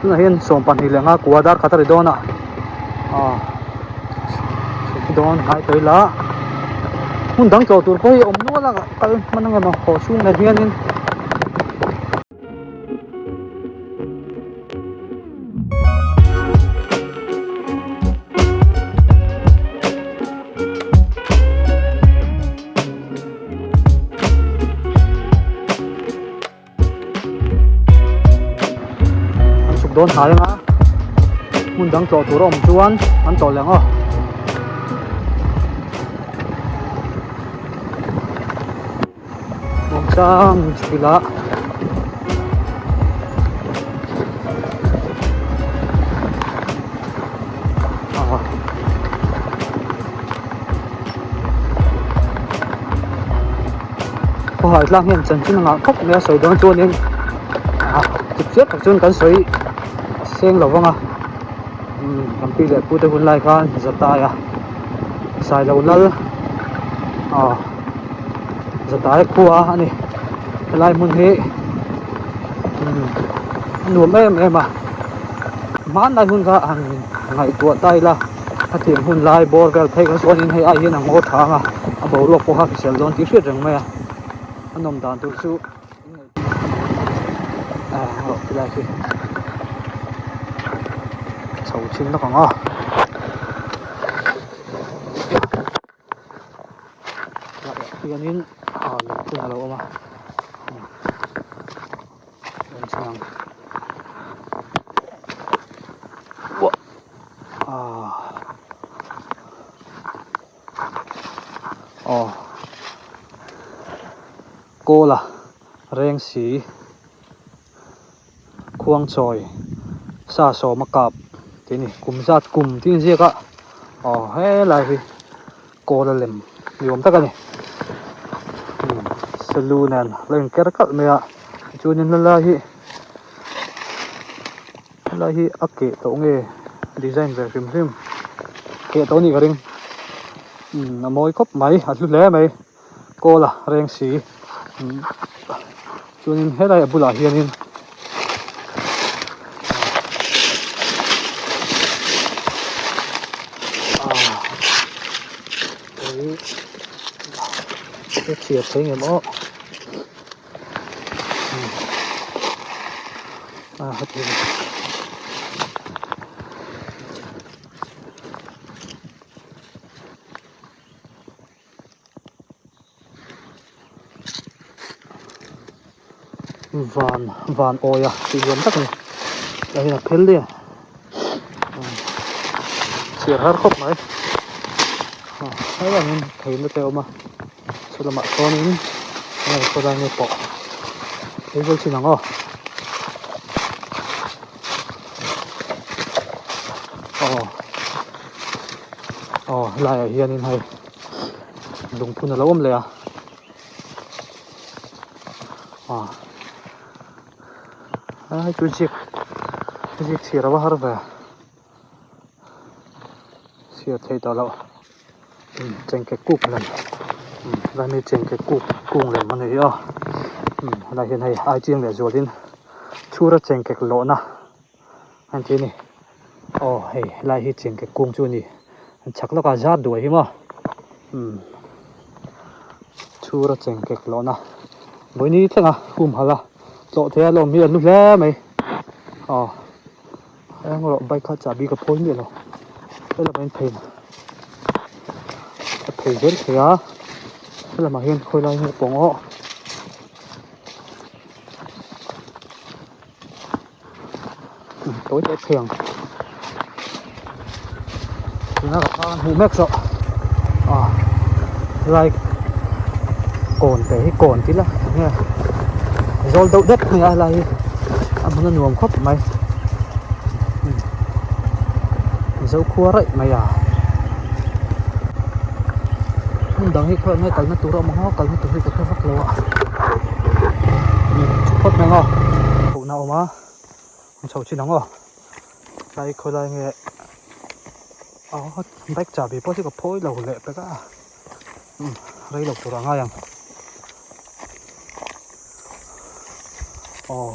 Tunah hian 22 leh nga kua dar khat a ri dawn a ah chhuk dawn hnai tawh ila hmun dang tlawh tur pawh hi a awm nual a kal hman ang emaw haw chhung nen hianin. An chhuk dawn hnai anga hmun dang tlawh tur a awm chuan an tlawh leh ang aw. Nuamsang chhuk ila. Khawhai tlang hian chanchin a ngah khawp mai a sawi dawn chuanin ah chip chiah tak chuan kan sawi seng lo vang a umm kan pi leh pu te hun lai khan Zataia Sailo lal ah Zataia khua a ni helai hmun hi umm a nuam em em a hmanlai hun kha han ngaihtuah ta ila. A tiang hun lai bawr vel phei kha chuanin hei ai hian a ngaw tha ang a, a boruak pawh kha a hrisel dawn tih hriat reng mai a, a nawm dan tur chu ah tilai khi chho chin lawk ang aw. Hianin ah lungphun a lo awm a. Aw kawla reng si khuangchawi sa sawm a kap tih a ni kum zat kum tih a inziak a aw helai hi. Kawl a lem ni awm tak a ni salu nen lo in ker kalh mai a tichuanin helai hi helai hi a keh tawh nge design ve hrim hrim keh tawh a nih ka ring a mawi khawp mai a hlu hle mai kawl a reng si chuanin helai a bulah hianin. Ka chhiar thei ngem aw a heti Van van awi a tih nuam tak a ni a hian a phel daih a chhiar har khawp mai helaiah hian theihna te a awm a saw lamah sawnin enge saw lai nge pawh phei vel chin ang aw aw aw helaiah hianin hei. Lungphun a lo awm leh a ah a chu zik zik chhiar a va har ve chhiar theih tawh loh chengke kuk lem helai mi chengke kuk kung lem a ni a helai hian hei ai chiang leh zualin chhura chengkek lawhna an ti a ni aw hei helai hi chengkek kung chu a ni an chhak lawkah zar duai hi maw umm chhura chengkek lawhna vawiini thlenga humhalh a tlawh theih a lawm hi a hlu hle mai aw eng erawh bike kha chahbi ka phawi miah lo helamah hian phei a phei zel thei a helamah hian khawilai nge pawng aw. Tawi teh phei ang tuna ka thla hmuh mek zawh ah lai kawn te hi kawn tih la enge zawl deuh deuh mai a lai hi a hmun a nuam khawp mai zokhua raih mai a hmun dang hi khawiah nge kalna tur a awm ang a kalna tur hi ka hre vak lo a phawt mai ang aw kohna a awm a an chho chin ang aw tlai khawilai nge aw bike chahbi pawh chu ka phawi lo leh pek a umm rei lo tur a ngai ang aw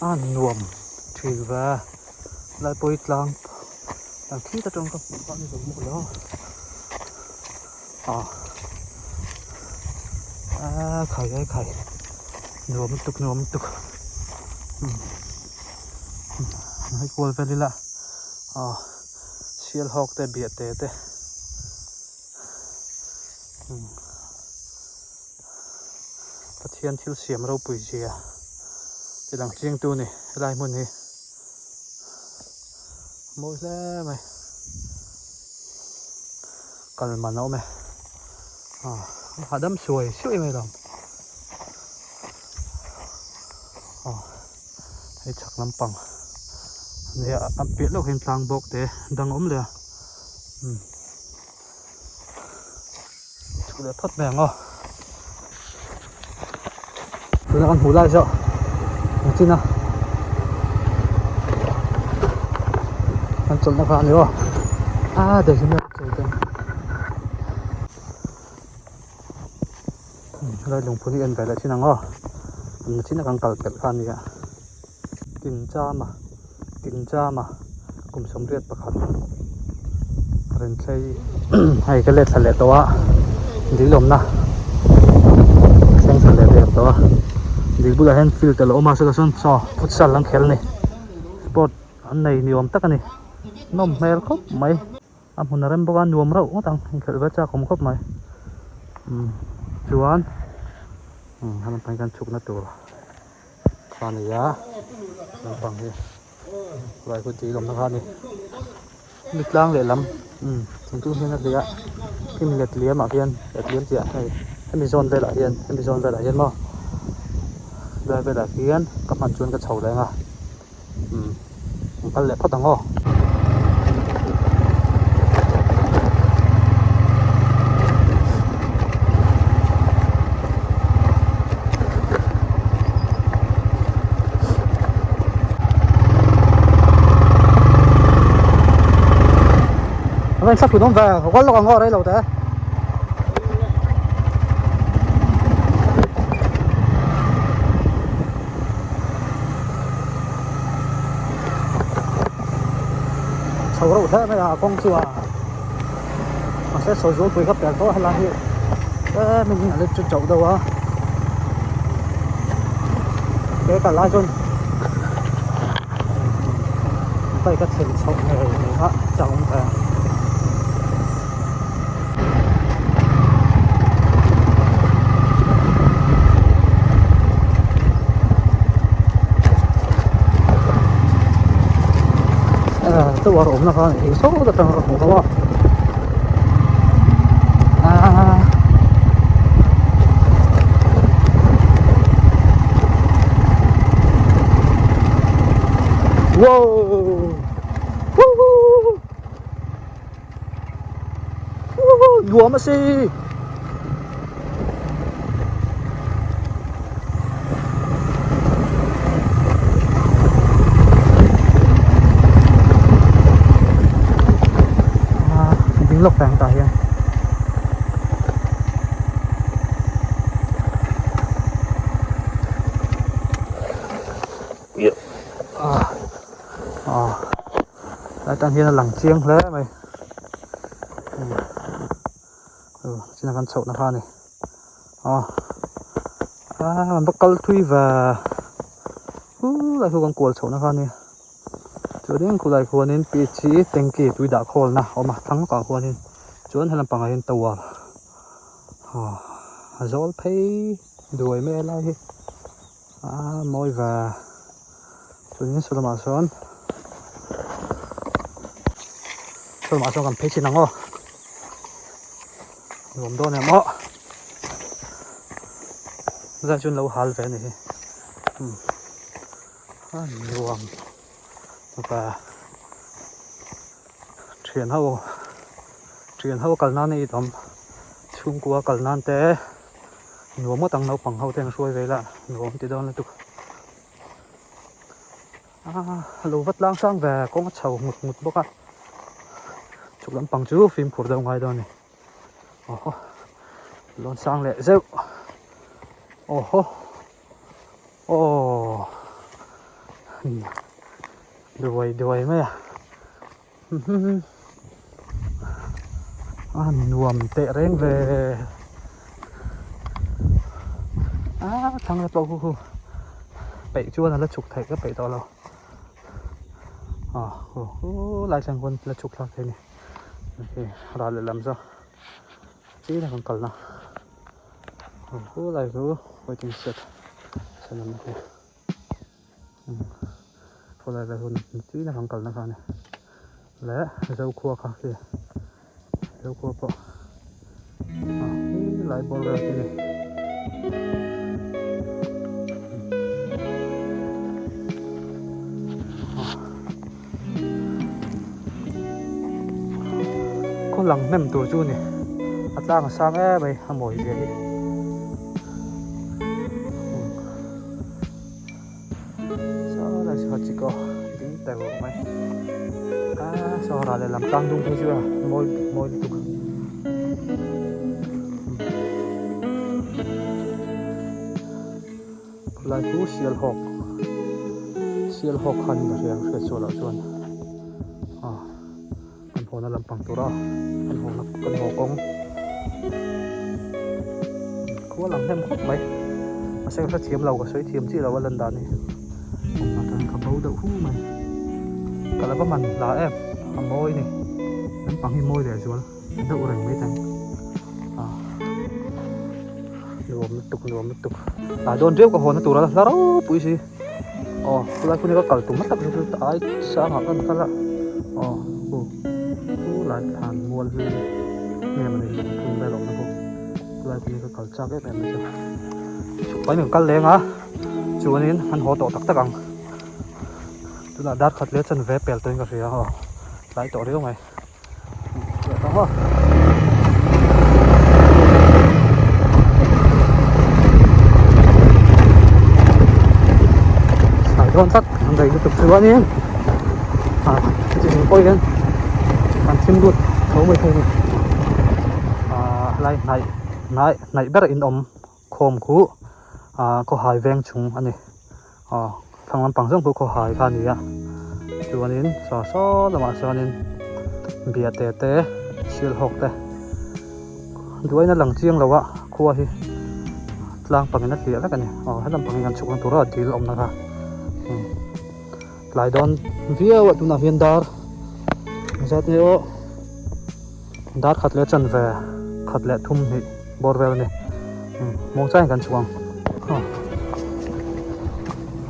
a nuam. thin ve Laipawi tlang ang thil atang ka hmuh kha a ni lo maw lo ah ah khai khai khai nuam lutuk nuam lutuk umm hei kual vel ila ah sialhawk te biahte te umm Pathian thil siam ropui zia ti lang chiangtu a ni helai hmun hi. Mawi hle mai kal man a awm e ah hahdam suai suai mai lo ah hei chhak lampang nia a piah lawk hian tlang bawk te dang a awm leh a umm. Chhuk leh phawt mai ang aw. Tuna kan hmuh lai zawh ang chin a kan chawlhna kha a ni aw a daihlim lai chawi te helai lungphun hi en ve leh thin ang aw na chin a kan kal pelh kha a ni a. Tinchama Tinchama kum 81 Renthlei hei ka let thla leh tawh a dil awmna thleng thla leh der tawh a dil bulah hian field a lo awm a sawtah sawn chaw futsal an khel a ni sport an nei ni awm tak a ni nawm hmel khawp mai a hmun a rem bawk a nuam reuh ngawt ang inkhelh ve chak awm khawp mai umm chuan umm he lampang hi kan chhukna tur. Kha a ni a lampang hi ruai hun tih lawmna kha a ni mi tlang lehlam umm thingkung hian a hlui a hnim let liam ah hian let liam tih ah hei hemi zawn velah hian hemi zawn velah hian maw helai velah hian ka hman chuan ka chho leh ang a umm an kal leh phawt ang aw. Anh sắp chủ động về có lúc ngồi đây lâu thế Chho reuh hle mai a kawng chu a mahse sawi zual pui kha pel tawh a helai hi tlem in a let chu chauh deuh a ke kal lai chuan bike a thlen chhoh ngei ngei kha chak awm ve a. Tower awmna kha eng sawt atanga ka hmuh ho a aaa wow woohoo Nuam a si. Ding lawk tang tah hian. Ah. Ah. Hetah hian a lang chiang hle mai aw china kan chhoh na kha a ni aw ah an va kal thui ve khulai khu kan kual chhoh na kha a ni chuanin khulai khuanin pitch hi tanky tui dah khawlna a awm a thlang lawkah khuanin chuan he lampangah hian tower aw a zawl phei duai mai a lai hi. A mawi ve chuanin saw lamah sawn saw lamah sawn kan phei chin ang aw nuam dawn em aw zai chuan lo hal ve a ni hi umm a nuam ve thian ho thian ho kal nan a itawm chhungkua kal nan te. Nuam ngawt ang naupang ho te an hruai ve ila nuam ti dawn lutuk. Ah lo va tlang sang ve kawng a chho ngut ngut bawk a. Chhuk lampang chu fimkhur deuh ngai dawn a ni. Awhaw lawn sang leh zeuh. Awhaw aww. Duai duai mai a a nuam teh reng ve a thlang la pawh khu khu peih chuan a la chhuk theih ka peih tawh lo a khu khu lai thleng khawn la chhuk thlak thei a ni hei ral lehlam chu chiah kan kalna khu lai chu waiting shed salam khi. Khawlai vel hun chiin a rawn kalna kha a ni leh Zokhua kha khi Zokhua pawh ah helai bawr vel khi a ni. Khaw lang hnem tur chu a ni a tlang a sang em mai a mawi zia hi. Saw lai saw chi kaw ding ta ruah mai a saw ral lehlam tlang dung phei chu a mawi mawi lutuk khawlai chu sialhawk sialhawk khan ka hria hriat sual ah chuan ah. Kan hawna lampang tura kan hawna kan haw kawng khua lang hnem khawp mai mahse ka hrethiam lo ka sawi thiam chiah lo a lan dan hi awmna tan ka bo deuh hu mai ka la va man hla em a mawi ni lampang hi mawi leh zual deuh reng mai teng a nuam lutuk nuam lutuk tlai dawn riau ka hawna tura la hla ropui si. Aw khulai khun hi ka kal tum hma tak chu ai sangah kan kal a aw khu khulai thlan mual hi nge mawni lungphun vel a awm na bawk khulai khun hi ka kal chak em em mai chu chhuk pahin kan kal leng a chuanin an haw tawh tak tak ang tunah dar khat leh chanve pel tawhin ka hria aw tlai tawh riau mai. Dawn tlat an rei lutuk chuanin ah heti chung pawh hian an thim lut tho mai thei a ni ah helai hnaih hnaih hnaih ber in awm khawm khu ah khawhai veng chung a ni. Aw thlang lampang zawng pawh khawhai kha a ni a chuanin saw saw lamah chuanin biate te sialhawk te duaina lang chiang lo a khua hi tlang pangin a hliah vek a ni aw helam pangin kan chhuk na tura dil awmna kha tlai dawn viau a tunah hian dar zat nge aw. Dar khat leh chanve khat leh thum hnih bawr vel a ni muang changin kan chhuang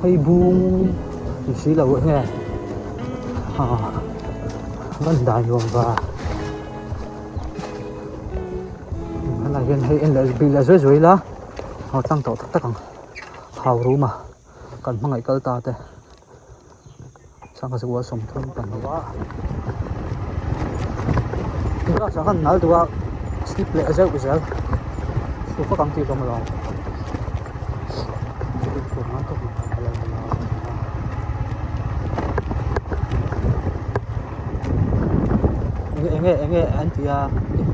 hei bung ni si lo enge van dai nuam va helai hian hei en leh bih leh zuai zuai ila a tlang tawh tak tak ang hau rum a kan hmangaih kal ta te. Sangha zakua 30 a tunah chuan kan nal duh a slip leh zeuh zel chhuk vak ang tih hlawm alawm enge enge an ti a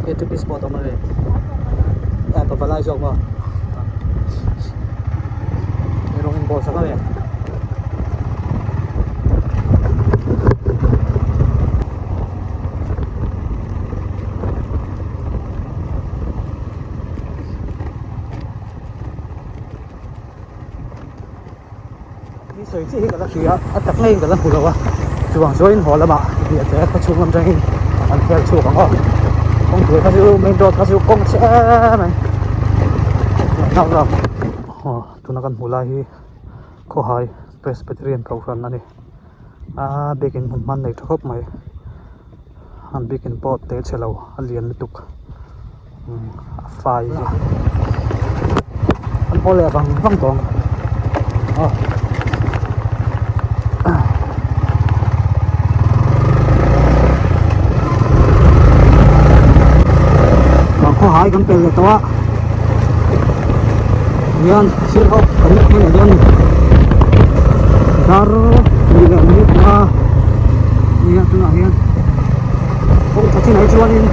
picnic spot a awm a ni a pavalai zawk maw. Rawng in bawl sak a ni. Ni sawi chiah hi ka la hria a tak ngeiin ka la hmu lo a chuvang chuan haw lamah biah te khaw chhung lam atangin an khel chhuak ang aw kawngpui kha chu main road kha chu kawng chhe em mai nauh nauh aw tuna kan hmuh lai hi khawhai Presbyterian kohhran a ni a biakin hmun hman nei tha khawp mai an biakin pawh te chhe lo a lian lutuk. A fai an haw leh vang vang tawh ang aw. Khawhai kan pel leh tawh a hian thil ho kan hmu leh dawn a ni dar hnih leh minute panga nia tunah hian kawng tha chinah hi chuanin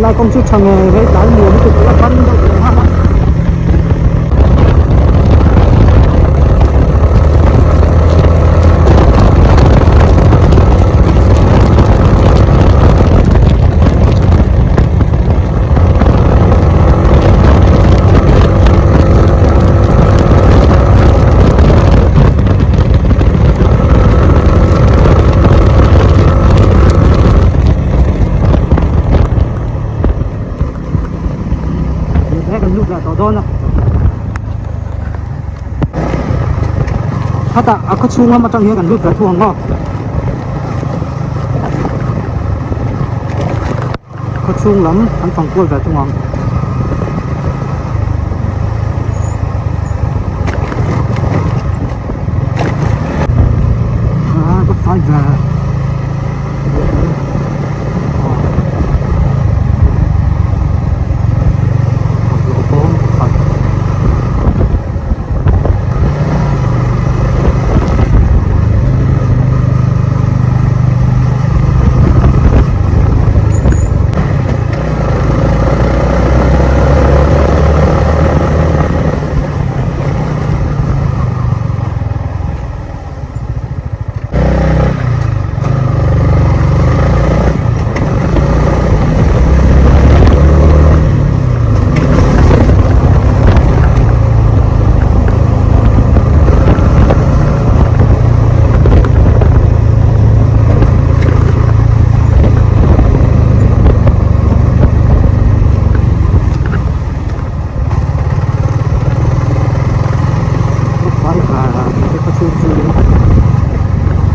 Helai kawng chu tha ngei mai tlan nuam lutuk a ban deuh leh nghal a. Kan lut leh tawh dawn a khatah a khaw chhung lam atang hian kan lut ve thu ang maw khaw chhung lam an fang kual ve thung ang.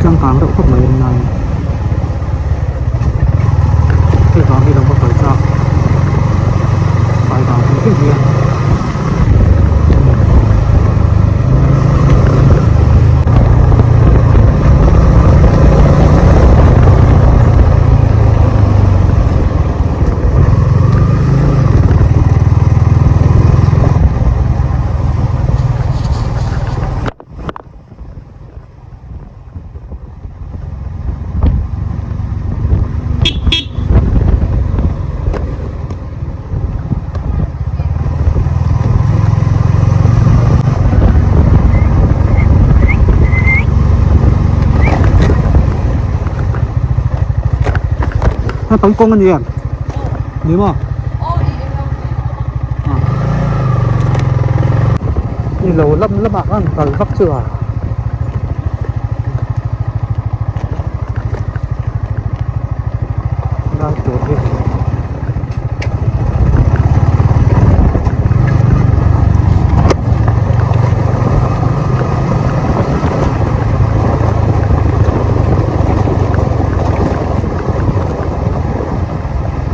Changkang deuh khawp mai a ni hei vang hi lo va kal chak fai vang hrim hrim hian. Hei kawng a ni em? Ni maw? Ni lo lam lamah khan kal vak chu a. Lai tur hi.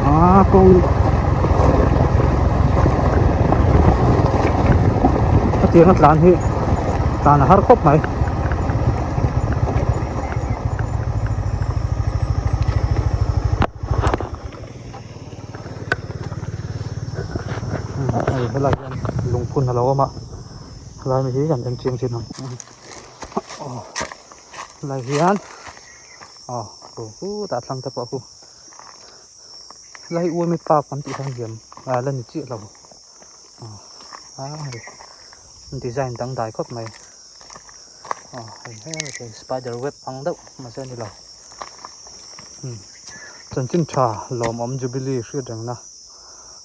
A kawng hetiang a tlan hi tlan a har khawp mai. Hei helai hian lungphun a lo awm a helai mi hi kan en chiang thin ang aw helai hian aw khutah thlang te pawh khu helai uami park an tih kha a lian a la ni chiah lo a hei design dangdai khawp mai. Aw hei hel te spider web ang deuh mahse a ni lo umm chanchin tha lawmawm jubilee hriat reng na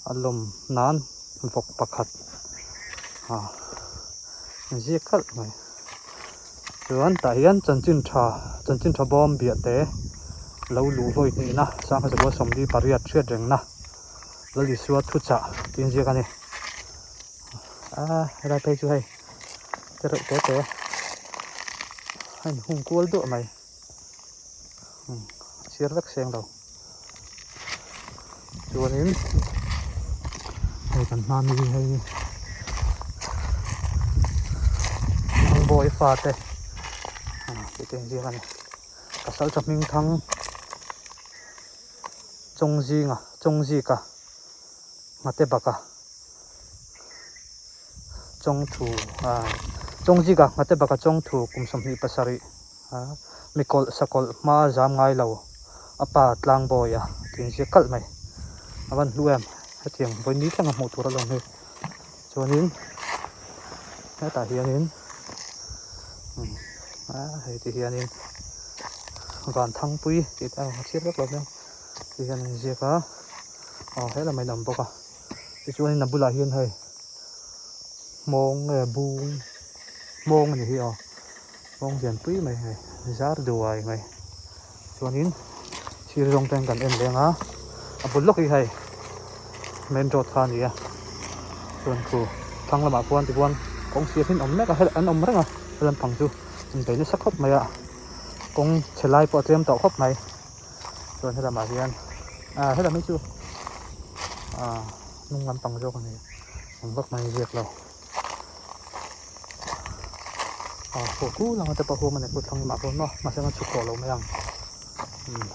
a lawm nan vawk pakhat ah inziak khalh mai chuan tah hian chanchin tha chanchin tha bawm biah te lo luh vawi hnih na sangha zakua 48 hriat reng na Lalisua thuchah tih inziak a ni ah helai phei chu hei. Te reuh te te a inhung kual duah mai umm a chhiar vek seng lo chuanin hei kan hma mi hei Thangbawi fate ah tih te inziak a ni pasal tha hming thang Chawngzinga Chawngzika Nghate baka. Chawngthu ah Chawngzika nghate baka Chawngthu kum 27 ah mikawlh sakawlh hma zam ngai lo a pa Tlangbawi a tih inziak kalh mai. A van hlu em hetiang vawi ni thleng a hmuh tur alawm hi chuanin hetah hianin umm hei ti hianin Vanthangpui tih te a chhiat vek lo hian ti hian an inziak a aw helam ah hian a awm bawk a tichuanin a bulah hian hei hmawng nge bung hmawng a ni hi aw hmawng lianpui mai hei zar duai mai chuanin thir zawng te kan en leng a a bul lawk hi hei main road kha a ni a chuan khu thlang lamah khuan tichuan kawng sir hi an awm mek a an awm reng a he lampang chu an bei nasa khawp mai a kawng chhe lai pawh a tlem tawh khawp mai chuan helamah hian ah helam hi chu ah hnung lampang zawk a ni eng vak mai ziak lo ah khaw kul anga te pawh huam a ni khaw thlang lamah pawh maw mahse an chhuk tawh lo mai ang umm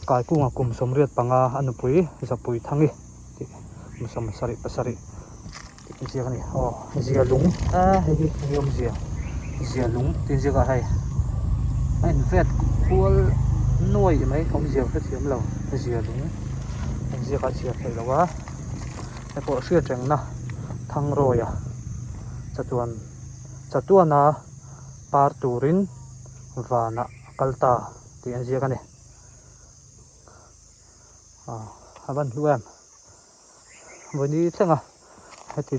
kaikunga kum 85 a nupui zapui thangi tih kum 77. Tih inziak a ni aw zia lung a hei hi eng nge awmzia zia lung tih inziak ah hei a invet kual nuai mai awmzia ka hrethiam lo zia lung inziak a chhiar theih loh a hei pawh hriat rengna Thangrawia chatuan chatuana par turin vanah a kal ta tih an ziak a ni a van hlu em. Vawni thleng a heti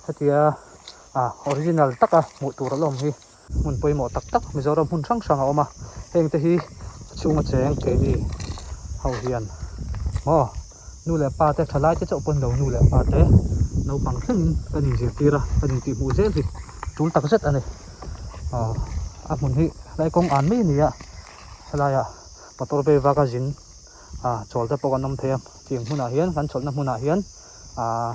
hetia ah original taka hmuh tur a la awm hi hmun pawimawh tak tak Mizoram hmun hrang hrang a awm a heng te hi a chhunga cheng keini ho hian maw nu leh pa te thalai te chauh pawn lo nu leh pa te naupang thlengin kan inzirtir a kan intihhmuh zel hi tul tak zet a ni aw a hmun hi helai kawng an mai a ni a helaiah motor vei vak a zin. ah chawl te pawh kan awm thei a tiang hmunah hian kan chawlhna hmunah hian ah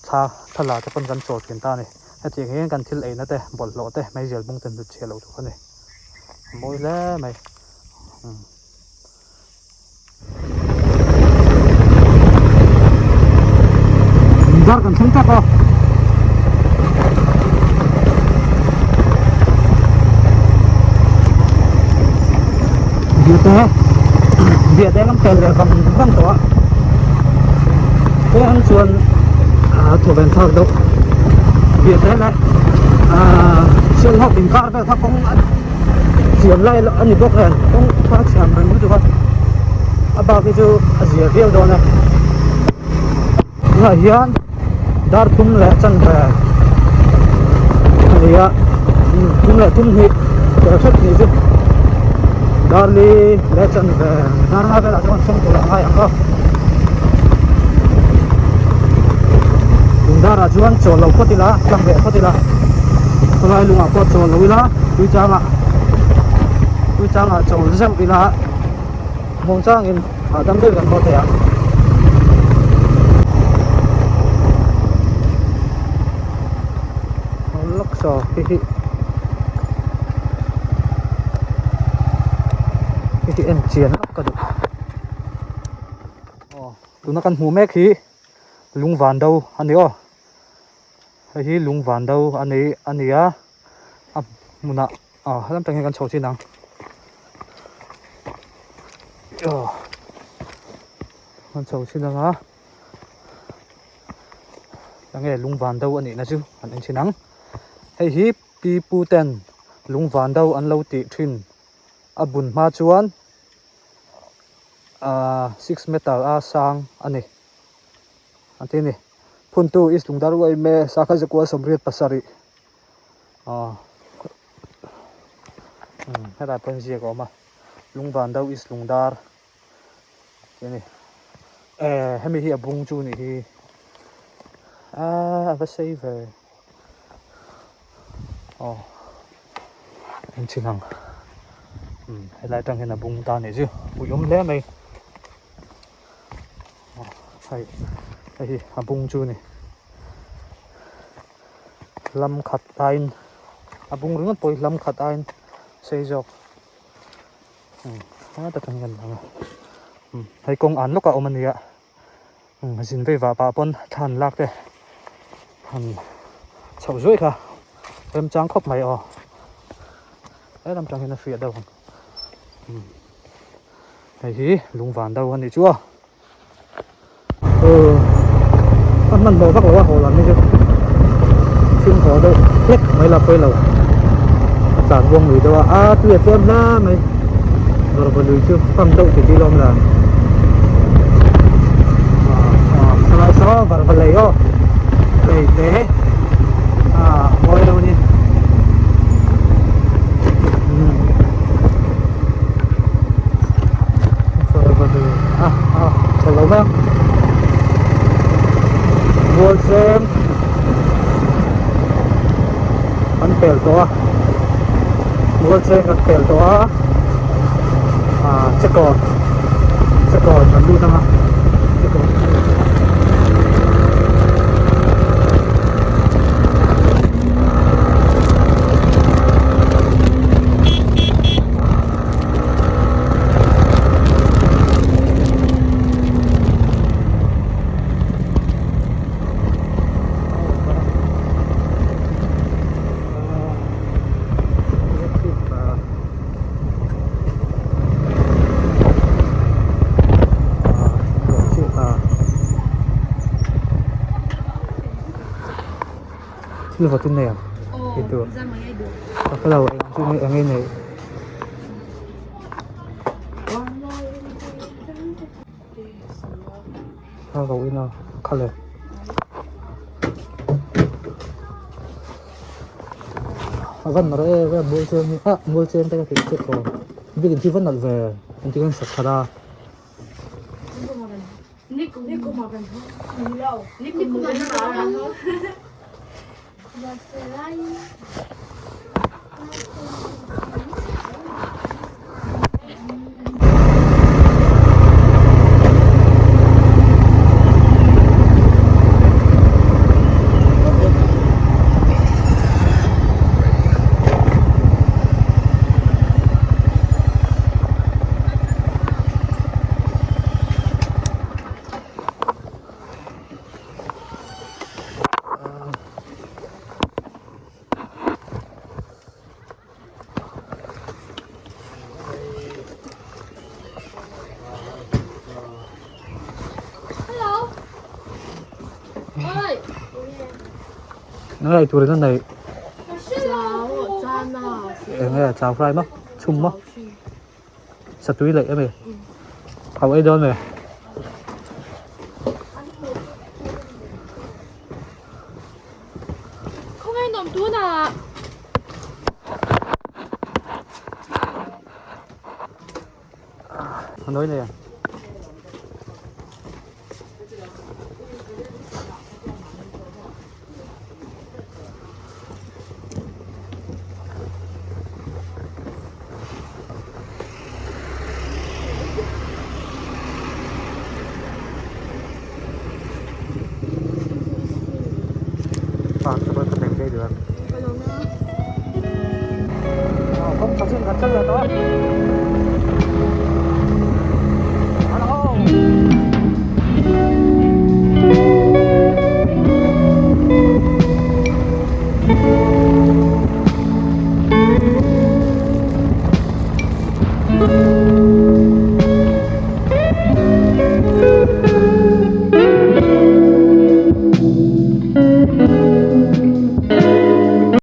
thla thla la te pawn kan chawl thin ta a ni hetiang hian kan thil eina te bawlhhlawh te meizial bung te hnut chhiah loh tur a ni a mawi hle mai umm. Dar kan thleng tap a. Biate Biate kan pel leh vang vang tawh a kawng ang chuan a thaw ven thlak deuh Biate leh ah Sialhawk inkar vel kha kawng a siam lai a ni bawk nen kawng kha a chhiam reng lutuk a a bak hi chu a zia viau dawn a. Tunah hian dar thum leh chanve a ni a thum leh thum hnih tel hrep nih chu dar li leh chanve dar nga velah chuan thleng tur a ngai ang a tun darah chuan chawl lo phawt ila tlang leh phawt ila khawlai lungah pawh chawl lo ila tuichangah tuichangah chawl zeuh ila muangchangin. Hahdam deuh kan haw thei ang. Lawk saw khi hi khi hi en chian lawk ka duh. Aw tuna kan hmuh mek hi lung van do a ni aw. Hei hi lung van do a ni a ni a a hmunah aw helam tang hian kan chho chin ang aw kan chho chin ang a enge lung van do a nih na chu kan en chin ang hei hi pi pu ten lung van do an lo tih thin a bun hma chuan ah six meter a sang a ni. An ti a ni. Phuntu East Lungdar Uaime Sakha Zakua 87 aw umm hetah pawh hian ziak a awm a Lungvan deuh East Lungdar tih a ni. Eh hemi hi a bung chu nih hi ah a va sei ve aw en chhin ang umm helai atang hian a bung ta a nih chu uiawm hle mai. Hei hei hi a bung chu a ni lam khat aiin a bung ringawt pawh hi lam khat aiin sei zawk umm helai tak hian kan lang a umm hei kawng an lawkah a awm a ni a umm zin vei vah pah pawn thla an lak te han chhoh zuai kha remchang khawp mai aw helam tang hian a fiah deuh ang umm. Hei hi lungvan deuh a nih chu a. Aw a hmanhmawh vak lo a haw lam hi chu thim haw deuh hlek mai la pawi lo a tlan buang lui deuh a a tui a tlem hle mai dawrva lui chu pam deuh ti tih lawm la ah saw varva lei aw lei te ah mawi deuh a ni. Mual cheng an pel tawh a mual cheng kan pel tawh a ah chekawn chekawn kan lut ang a chekawn Thil vawt in nei ang tih tur ka hre lo eng chu nge eng nge nei a ro in a kha le a van nalh em em mual cheng hi ah mual cheng te ka tih chiah tawh biakin khi va nalh ve engtin an sak that a. Ngai tur in a nei eng nge chau fry maw chhum maw satui leh em hau ei dawn ve. A nawi nei ang. Không, thật sự thật chất là đó. Hello.